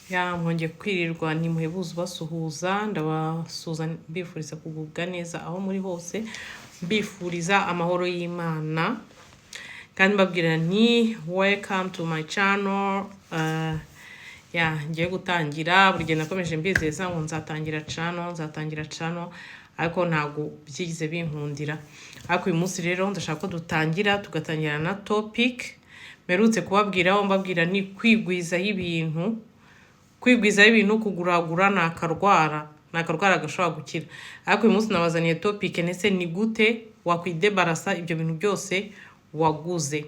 Ya, mwongeye kwirirwa. Ni Muhebuzo ubasuhuza. Ndabasuhuza mbifuriza kugubwa neza aho muri hose, mbifuriza amahoro y'Imana kandi mbabwira nti "Welcome to my channel." Ya, ngiye gutangira. Buri gihe nakomeje mbizeza ngo nzatangira channel, nzatangira channel, ariko ntabwo byigeze binkundira. Ariko uyu munsi rero ndashaka ko dutangira, tugatangira na topic mperutse kubabwiraho. Mbabwira ni kwigwizaho ibintu, kwigwizaho ibintu, kuguragura ni akarwara, ni akarwara gashobora gukira. Ariko uyu munsi nabazaniye topic: ndetse ni gute wakwidebarasa ibyo bintu byose waguze?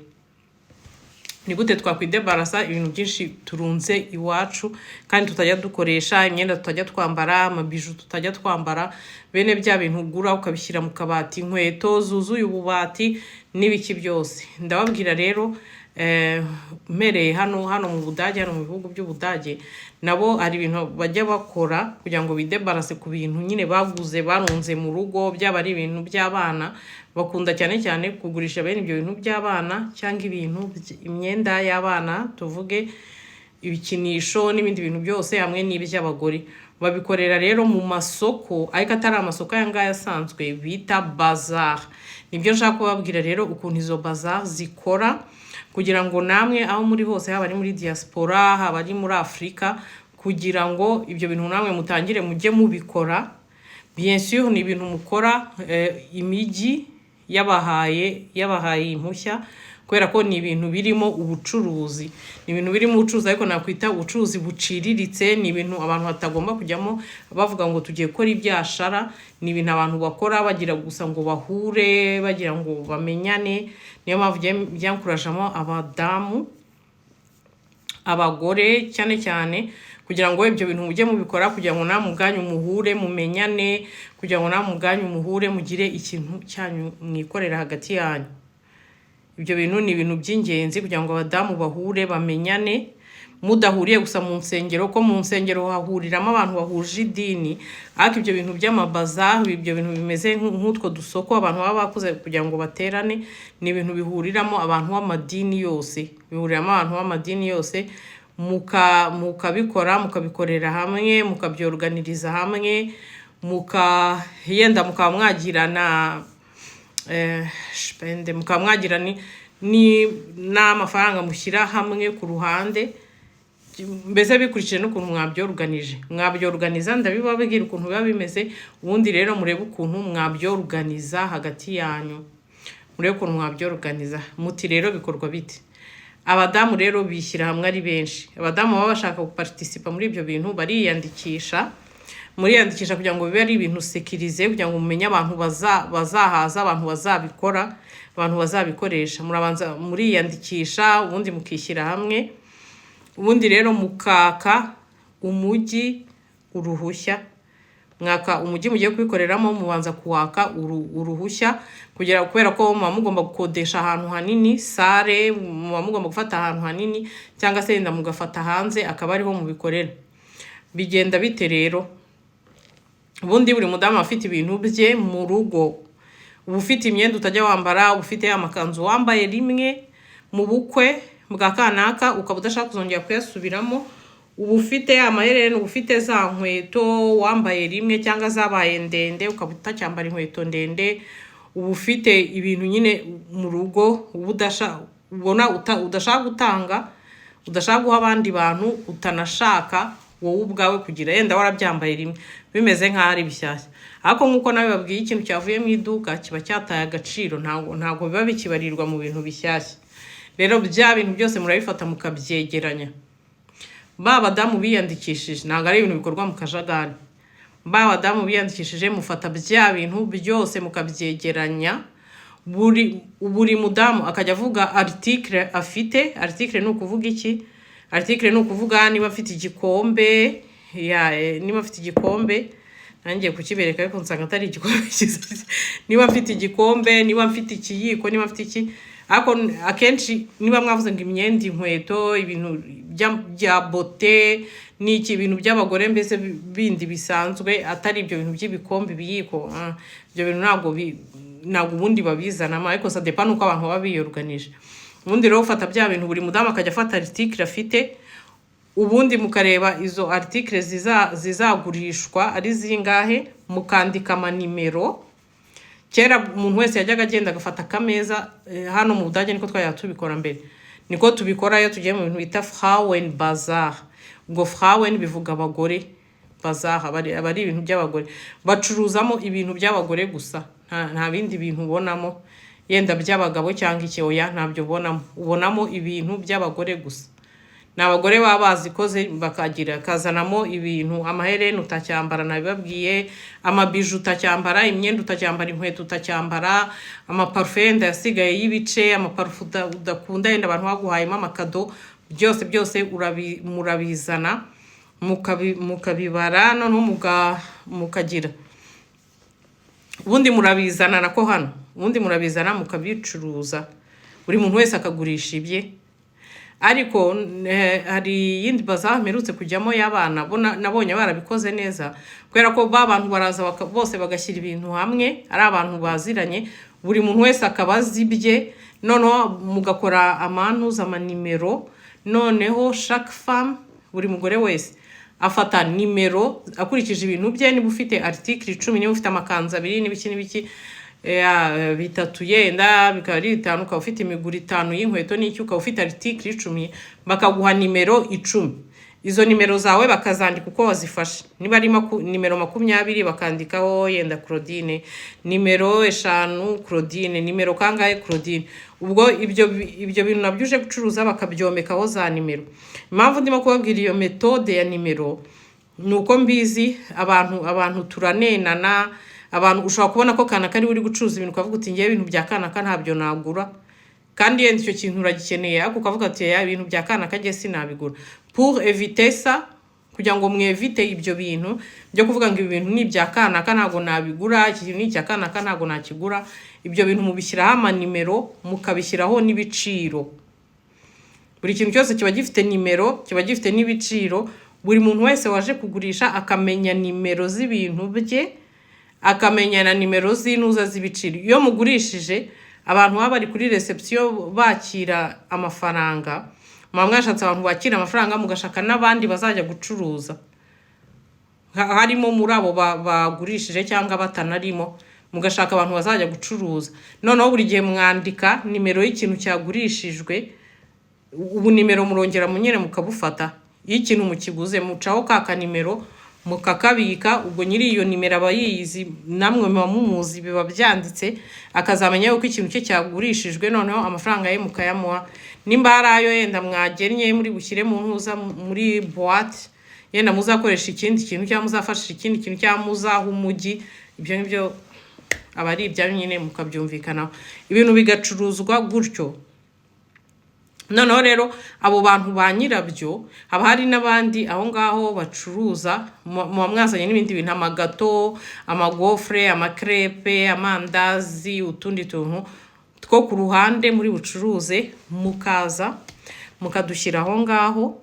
Ni gute twakwidebarasa ibintu byinshi turunze iwacu kandi tutajya dukoresha? Imyenda tutajya twambara, amabijoux tutajya twambara, bene bya bintu ugura ukabishyira mu kabati, inkweto zuzuye ububati n'ibiki byose. Ndababwira rero, mpereye hano mu Budage, hano mu bihugu by'Ubudage, nabo hari ibintu bajya bakora kugira ngo bidebarase ku bintu nyine baguze barunze mu rugo, byaba ari ibintu by'abana. Bakunda cyane cyane kugurisha bene ibyo bintu by'abana cyangwa ibintu imyenda y'abana, tuvuge ibikinisho n'ibindi bintu byose, hamwe n'iby'abagore. Babikorera rero mu masoko, ariko atari amasoko aya ngaya asanzwe, bita bazar. Nibyo nshaka kubabwira rero, ukuntu izo bazar zikora, kugira ngo namwe aho muri hose, haba ari muri diaspora, haba ari muri Afurika, kugira ngo ibyo bintu namwe mutangire mujye mubikora. Bien sûr, ni ibintu mukora imijyi yabahaye impushya, kubera ko ni ibintu birimo ubucuruzi, ni ibintu birimo ubucuruzi, ariko nakwita ubucuruzi buciriritse. Ni ibintu abantu batagomba kujyamo bavuga ngo tugiye gukora ibyashara. Ni ibintu abantu bakora bagira gusa ngo bahure, bagira ngo bamenyane. Niyo mpamvu byankurajemo abadamu, abagore cyane cyane, kugira ngo ibyo bintu mujye mubikora, kugira ngo namwe ubwanyu muhure, mumenyane, kugira ngo namwe ubwanyu muhure, mugire ikintu cyanyu mwikorera hagati yanyu. Ibyo bintu ni ibintu by'ingenzi kugira ngo abadamu bahure, bamenyane, mudahuriye gusa mu nsengero, ko mu nsengero hahuriramo abantu bahuje idini. Ariko ibyo bintu by'amabazari, ibyo bintu bimeze nk'utwo dusoko abantu baba bakoze kugira ngo baterane, ni ibintu bihuriramo abantu b'amadini yose, bihuriramo abantu b'amadini yose. Mukabikora, mukabikorera hamwe, mukabyoruganiriza hamwe, yenda mukaba mwagira na Spende, mukaba mwagira ni n'amafaranga mushyira hamwe ku ruhande, mbese bikurikije n'ukuntu mwabyoruganije, mwabyoruganiza. Ndabibabwira ukuntu biba bimeze. Ubundi rero murebe ukuntu mwabyoruganiza hagati yanyu, murebe ukuntu mwabyoruganiza. Muti rero bikorwa bite? Abadamu rero bishyira hamwe ari benshi. Abadamu baba bashaka guparticipa muri ibyo bintu bariyandikisha. Muriyandikisha kugira ngo bibe ari ibintu sécurisé, kugira ngo mumenye abantu bazahaza, abantu bazabikora, abantu bazabikoresha. Murabanza muriyandikisha, ubundi mukishyira hamwe, ubundi rero mukaka umujyi uruhushya. Mwaka umujyi mugiye kubikoreramo, mubanza kuwaka uruhushya kugira, kubera ko muba mugomba gukodesha ahantu hanini, salle, muba mugomba gufata ahantu hanini, cyangwa se yenda mugafata hanze akaba ariho mubikorera. Bigenda bite rero? Ubundi buri mudamu afite ibintu bye mu rugo. Uba ufite imyenda utajya wambara, uba ufite amakanzu wambaye rimwe mu bukwe bwa kanaka, ukaba udashaka kuzongera kuyasubiramo, uba ufite amaherena, uba ufite za nkweto wambaye rimwe cyangwa zabaye ndende, ukaba utacyambara inkweto ndende, uba ufite ibintu nyine mu rugo uba ubona udashaka gutanga, udashaka guha abandi bantu, utanashaka wowe ubwawe kugira, yenda warabyambaye rimwe bimeze nk'aho ari bishyashya. Ariko nk'uko nawe babwiye, ikintu cyavuye mu iduka kiba cyataye agaciro, ntabwo biba bikibarirwa mu bintu bishyashya. Rero bya bintu byose murabifata mukabyegeranya. Ba badamu biyandikishije, ntabwo ari ibintu bikorwa mu kajagari, ba badamu biyandikishije mufata bya bintu byose mukabyegeranya. Buri mudamu akajya avuga article afite. Article ni ukuvuga iki? Article ni ukuvuga niba afite igikombe ya niba afite igikombe, nangiye kukibereka ariko nsanga atari igikombe cyiza, niba mfite igikombe, niba mfite ikiyiko, niba mfite iki. Ariko akenshi niba mwavuze ngo imyenda, inkweto, ibintu bya beauté n'iki, ibintu by'abagore mbese bindi bisanzwe, atari ibyo bintu by'ibikombe, ibiyiko, ibyo bintu ntabwo ubundi babizanamo, ariko ça dépend nuko abantu baba biyoruganije. Ubundi rero ufata bya bintu, buri mudamu akajya afata article afite. Ubundi mukareba izo articles zizagurishwa ari zingahe, mukandika amanimero. Kera umuntu wese yajyaga agenda agafata akameza. Hano mu Budage niko twajyaga tubikora mbere, niko tubikora iyo tugiye mu bintu bita Frauen Bazar. Ubwo Frauen bivuga abagore, Bazar aba ari ibintu by'abagore, bacuruzamo ibintu by'abagore gusa. Nta bindi bintu ubonamo yenda by'abagabo cyangwa iki, oya, ntabyo ubonamo. Ubonamo ibintu by'abagore gusa. Ni abagore baba bazikoze, bakagira kazanamo ibintu, amahereni utacyambara nabibabwiye, amabijoux utacyambara, imyenda utacyambara, inkweto utacyambara, amaparufe yenda yasigaye y'ibice, amaparufe udakunda yenda abantu baguhayemo amacadeaux, byose byose murabizana, mukabibara, noneho mukagira ubundi murabizana nako hano, ubundi murabizana mukabicuruza, buri muntu wese akagurisha ibye. Ariko hari iyindi bazaar mperutse kujyamo y'abana bo nabonye barabikoze neza, kubera ko ba bantu baraza bose bagashyira ibintu hamwe, ari abantu baziranye, buri muntu wese akaba azi ibye. Noneho mugakora amantuza, amanimero. Noneho chaque femme, buri mugore wese afata nimero akurikije ibintu bye. Niba ufite article 10, niba ufite amakanzu abiri n'ibiki n'ibiki, bitatu, yenda bikaba ari bitanu, ukaba ufite imiguru itanu y'inkweto n'iki, ukaba ufite article 10, bakaguha nimero 10. Izo nimero zawe bakazandika uko wazifashe. Niba ari nimero 20, bakandikaho yenda Claudine, nimero 5 Claudine, nimero kangahe Claudine. Ubwo ibyo bintu nabyo uje gucuruza bakabyomekaho za nimero. Impamvu ndimo kubabwira iyo méthode ya nimero ni uko mbizi, abantu turanenana. Abantu ushobora kubona ko kanaka ariwe uri gucuruza ibintu, ukavuga uti: "Ngewe ibintu bya kanaka ntabyo nagura." Kandi yenda icyo kintu uragikeneye, ariko ukavuga ati: "Ya, ibintu bya kanaka njye sinabigura." Pour éviter ça, kugira ngo mwevite ibyo bintu byo kuvuga ngo ibi bintu ni ibya kanaka ntabwo nabigura, iki kintu ni icya kanaka ntabwo nakigura, ibyo bintu mubishyiraho amanimero, mukabishyiraho n'ibiciro. Buri kintu cyose kiba gifite nimero, kiba gifite n'ibiciro. Buri muntu wese waje kugurisha akamenya nimero z'ibintu bye, akamenya na nimero z'intuza z'ibiciro. Iyo mugurishije, abantu baba bari kuri réception bakira amafaranga. Muba mwashatse abantu bakira amafaranga, mugashaka n'abandi bazajya gucuruza, harimo muri abo bagurishije cyangwa batanarimo, mugashaka abantu bazajya gucuruza. Noneho buri gihe mwandika nimero y'ikintu cyagurishijwe. Ubu nimero murongera munyere mukabufata. Iyo ikintu mukiguze, mucaho ka kanimero mukakabika. Ubwo nyiri iyo nimero aba yiyizi, namwe muba mumuzi, biba byanditse, akazamenya yuko ikintu cye cyagurishijwe, noneho amafaranga ye mukayamuha. Nimba hari ayo yenda mwagennye muri bushyire mu ntuza, muri boîte, yenda muzakoresha ikindi kintu cyangwa muzafashisha ikindi kintu cyangwa muzaha umujyi, ibyo ngibyo aba ari ibyanyu nyine, mukabyumvikanaho, ibintu bigacuruzwa gutyo. Noneho rero abo bantu ba nyirabyo, haba hari n'abandi aho ngaho bacuruza. Muba mwazanye n'ibindi bintu, amagâteaux, amagaufres, amacrêpes, amandazi, utundi tuntu two ku ruhande muri bucuruze, mukaza mukadushyira aho ngaho,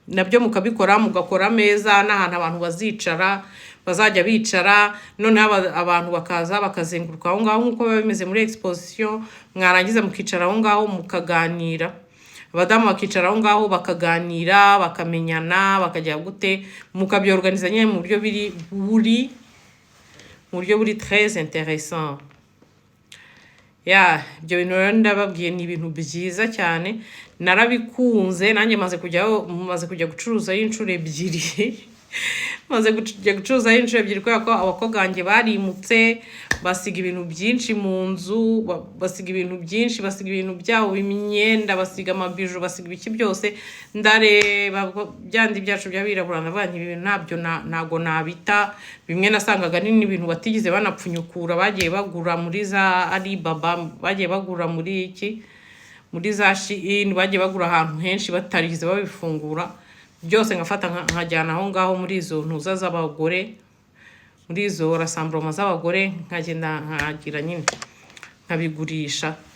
nabyo mukabikora, mugakora ameza n'ahantu abantu bazicara, bazajya bicara. Noneho abantu bakaza bakazenguruka aho ngaho nk'uko biba bimeze muri exposition. Mwarangiza mukicara aho ngaho mukaganira, abadamu bakicara aho ngaho bakaganira, bakamenyana, bakajya gute, mukabyorganiza nyine mu buryo biri buri mu buryo buri très intéressant. Ya, ibyo bintu rero ndababwiye, ni ibintu byiza cyane, narabikunze. Nanjye maze kujyaho, maze kujya gucuruzayo inshuro ebyiri, maze kujya gucuruzayo inshuro ebyiri, kubera ko abakobwa banjye barimutse, basiga ibintu byinshi mu nzu, basiga ibintu byinshi, basiga ibintu byabo, imyenda, basiga amabijoux, basiga ibiki byose. Ndareba byandi byacu by'abirabura, ndavuga nti: "Ibi bintu ntabyo ntago nabita." Bimwe nasangaga ni n'ibintu batigeze banapfunyukura, bagiye bagura muri za Alibaba, bagiye bagura muri iki, muri za Shein, bagiye bagura ahantu henshi batarigeze babifungura byose. Nkafata nkajyana aho ngaho muri izo ntuza z'abagore, muri izo rassemblement z'abagore, nkagenda nkagira nyine nkabigurisha.